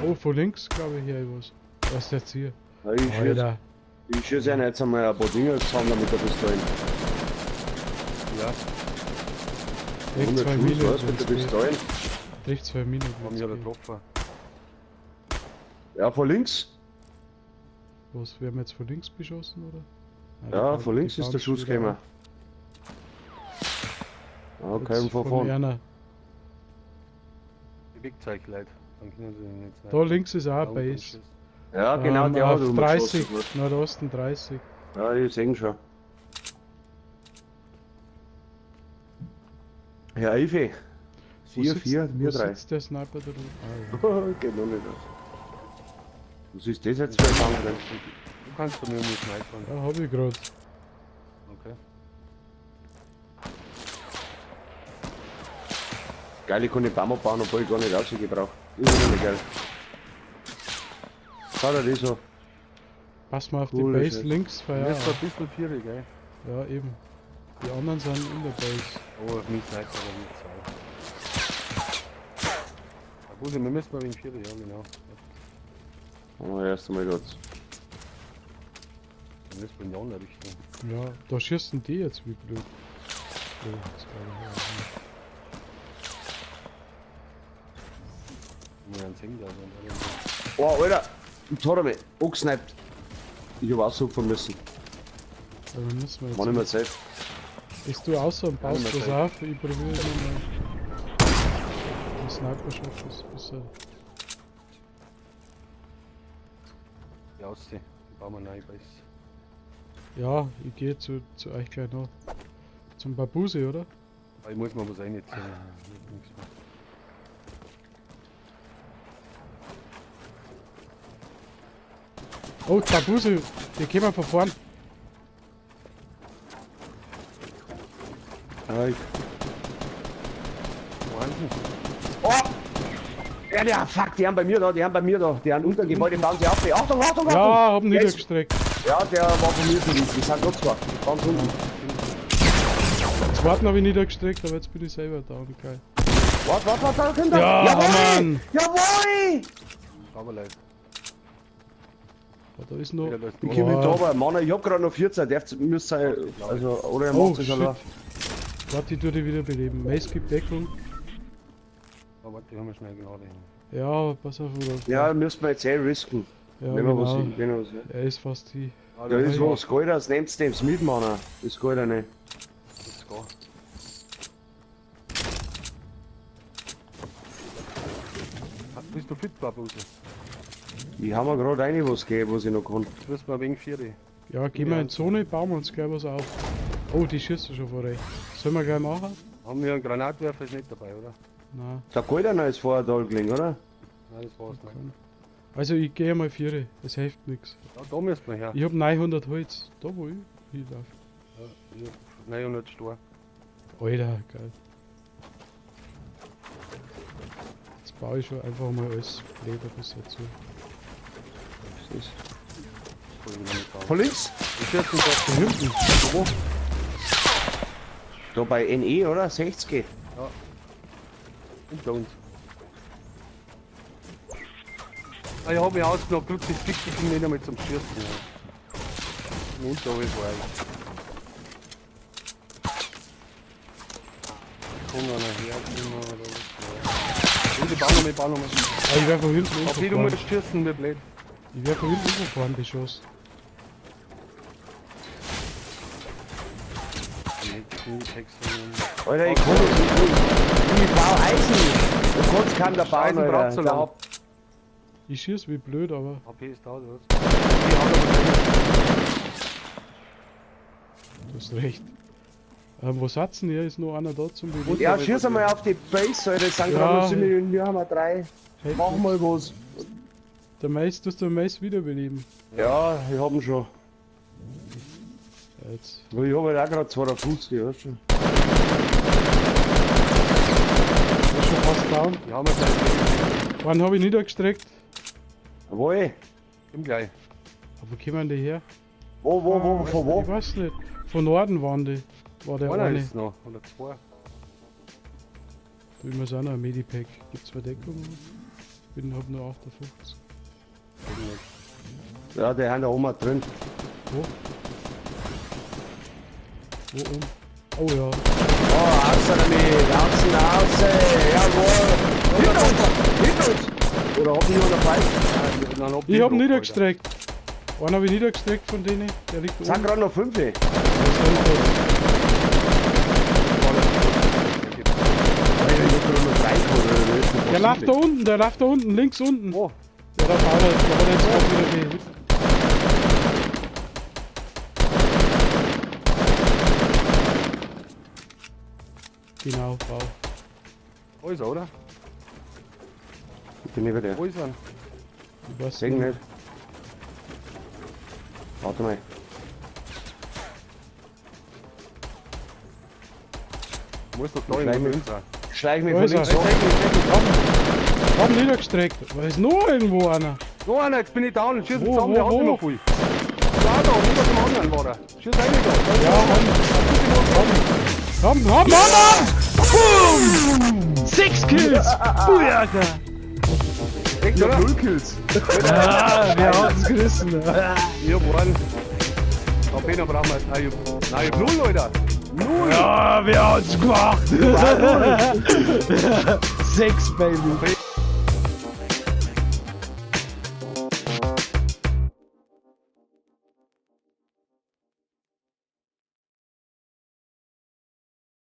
Oh, von links glaube ich hier was. Was ist jetzt hier? Ja, ich schieß, ich schieß ja jetzt einmal ein paar Dinger zusammen mit der Pistole. Ja. Rechts 100 zwei Schuss, Minuten. was, mit der Pistole? Rechts 2 Minuten. Haben mich aber getroffen. Ja, von links. Was, werden wir jetzt von links beschossen, oder? Nein, Ja, die von links die ist der bauen Schuss schon wieder gekommen. Okay, Jetzt von vorn. einer. Bewegt euch, Leute. Dann können sie nicht Da links ist auch Da eine unten Base. schießt. Ja, genau, der hat auf oben 30, geschossen. Nordosten 30. Ja, ich seh ihn schon. Ja, Ivi. Wo 4, sitzt- 4, Wo wir 3. sitzt der Sniper da drüben? Ah, ja. Geht noch nicht aus. Was ist das jetzt für ein Tank? Du kannst von mir nicht snipern. Ja, hab ich grad. Okay. Geil, ich kann den Baum abbauen, obwohl ich gar nicht raus gebraucht. Ist ja nicht geil. Schau dir das so. Pass mal auf Cool, die Base Scheiße. links, Du Feuer. bist ein bisschen vierig, gell? Ja, eben. Die anderen sind in der Base. Oh, auf mich sniper aber nicht zwei. Na gut, wir müssen mal wegen vierig, ja genau. Oh, erst einmal dort. Wir müssen in die andere Richtung. Ja, da schießen die jetzt wie blöd. Oh, das glaube ich auch nicht. Wir werden sehen, da. Oh, Alter! Jetzt hat er mich angesniped. Ich hab aushupfen müssen. Aber wir müssen wir War nicht mehr jetzt. safe. Bist du außer und baust Ja, was auf? Ich probiere es nochmal. Der Sniper-Shot ist besser. Ja, aussehen. Bauen wir eine neue Base. Ja, ich gehe zu euch gleich noch. Zum Babuse, oder? Aber ich muss mal was reinziehen. Nichts mehr. Oh, Babuse, die kommen von vorn. Ja, ich Wo haben sie? Oh! Ja, der, fuck, die haben bei mir da, die haben bei mir da, die haben unter dem Gebäude, bauen sie auf. Achtung, Achtung, Achtung! Ja, haben Der ist- niedergestreckt. Ja, der war von mir, die sind da zwar, ganz unten. Zweiten habe ich niedergestreckt, aber jetzt bin ich selber down. Geil. Warte, warte, warte, da kommt er! Ja, Jawohl! Mann! Jawohl! Aber Leute. Ah, da ist noch. Wieder das Ich komm mit Boah. da, aber Mann, ich hab gerade noch 14, darfst, müsst ihr, also, oder ihr Oh, macht es shit. allein. Warte, ich tu die wiederbeleben. Mace gibt Deckung. Oh, warte, haben wir schnell gerade hin. Ja, pass auf, oder? Ja, müssen wir jetzt eh risken. ja, wenn wir was, genau. wenn wir was, Er ist fast die. Ah, Da ist ja. was Goldes, nehmt's dem's mit, Mann. Das geht ja nicht. Let's go. Bist du fit, Babuse? Ich hab mir gerade rein was gegeben, was ich noch kann. Jetzt müssen wir wegen Vieri. Ja, gehen wir in Zone, bauen wir uns gleich was auf. Oh, die schießen schon vor rechts. Sollen wir gleich machen? Haben wir einen Granatwerfer ist nicht dabei, oder? Nein. Der Goldener ist vorher da gelegen, oder? Nein, das war's nicht. Also ich gehe mal Viere, es hilft nichts. Ja, da müssen wir her. Ich hab 900 Holz. Da wo ich hinlaufe. Ja, ich hab 900 Stor. Alter, geil. Jetzt baue ich schon einfach mal alles blöd ein bisschen zu. Was ist Voll wieder mit das? Von links? Ich schieße da. Von hinten. Wo? Da bei NE, oder? 60. Hinter uns. Ah, ich hab mich ausgenockt, Glück, das dicke Ding nicht einmal zum Schießen. Ja. Und da war ich. Komm noch her, immer oder was. Ja. Ich baue noch mal, ich baue noch mal. Ah, ich werde von hinten Okay, du umgefahren. musst schießen, wir blöd. Ich werde von hinten umgefahren beschossen. Alter, ich kann nicht. Ich baue Eisen. Du kannst keinen da bauen, Eisen Alter. braucht so Der lang. hat- Ich schieß wie blöd, aber HP ist da, oder was? Die haben du hast recht. Wo sitzen hier? Ist noch einer da zum Bewegen? Ja, schieß einmal auf die Base, Alter. Es sind Ja. gerade noch 7 Minuten, wir haben wir 3. Hilft Mach nix. mal was. Der Mais, du hast den Mais wiederbeleben. Ja, ich hab ihn schon. Ja, jetzt. Ich hab halt auch gerade 52, weißt du. Ist schon fast down. Die haben wir gleich. Einen habe ich niedergestreckt. Jawohl. Im gleich. Aber wo kommen die her? Wo, von wo? Ich weiß nicht. Von Norden waren die. War der Einer eine. ist noch, oder zwei. Du, ich muss auch noch ein Medipack. Gibt's Verdeckung? Bin, hab nur 58. Ja, die haben da oben drin. Wo? Wo oben? Oh ja. Oh, außer damit, außen, außen, jawohl. Hinter uns, hinter uns. Oder hab ich jemand dabei? Nein, hab Ich hab noch, niedergestreckt. Einen hab ich niedergestreckt von denen. Der liegt Sind oben. gerade noch 5. Der ist hinter. Ich hab gerade noch 3 geholt, oder? Das ist nicht Der läuft da possible. unten, der läuft da unten, links unten. Wo? Ja, da baut er, da hat er jetzt gerade wieder die. Genau, Bau. Wo ist er, oder? Ich bin neben dir. Wo ist er? Ich weiß Seh ihn nicht. nicht. Warte mal. Muss doch da irgendwo drin sein. Schleich mich Wo von ist er? links an. Hab niedergestreckt. Da ist noch irgendwo einer. Noch einer, jetzt bin ich down. Schieß Wo, zusammen, wo, der hat wo? nicht mehr viel. Da, da, hinter dem anderen war er. Schieß rein da. Ja, komm. Komm, komm, komm, komm! Boom! 6 Kills! Bujaka! Echt, oder? Null Kills. Ah, wir haben's gerissen. Ich hab einen. Da Peter brauchen wir. Nein, ich hab, nein, ich hab null, Alter. Null! Ja, wir haben's gemacht! 6, Baby!